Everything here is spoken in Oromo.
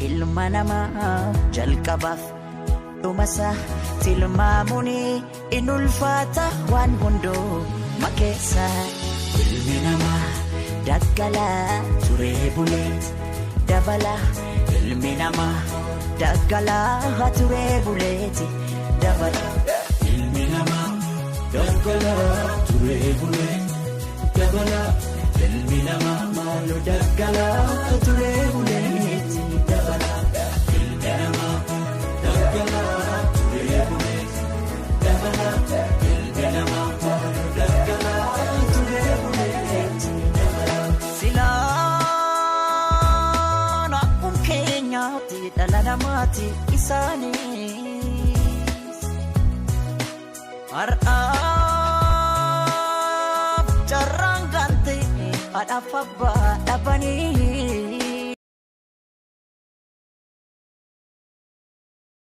Ilma namaa jalqabaaf dhumasaa tilmaamuun in ulfaata waan hunduma keessa. Ilmi namaa daggalaa turee buleet dabala. Ilmi namaa daggalaa turee buleeti dabala. Ilmi namaa daggalaa turee bulee dabala. Ilmi namaa maaloo daggalaa turee buleeti dabala. Ilmi namaa daggalaa turee bulee dabala. Ilmi namaa maaloo daggalaa turee buleeti dabala. Silaan akkuma keenyaatti dhala namaati isaanis. Har'aaf carraan gaalte haadhaaf abbaa dhabanii.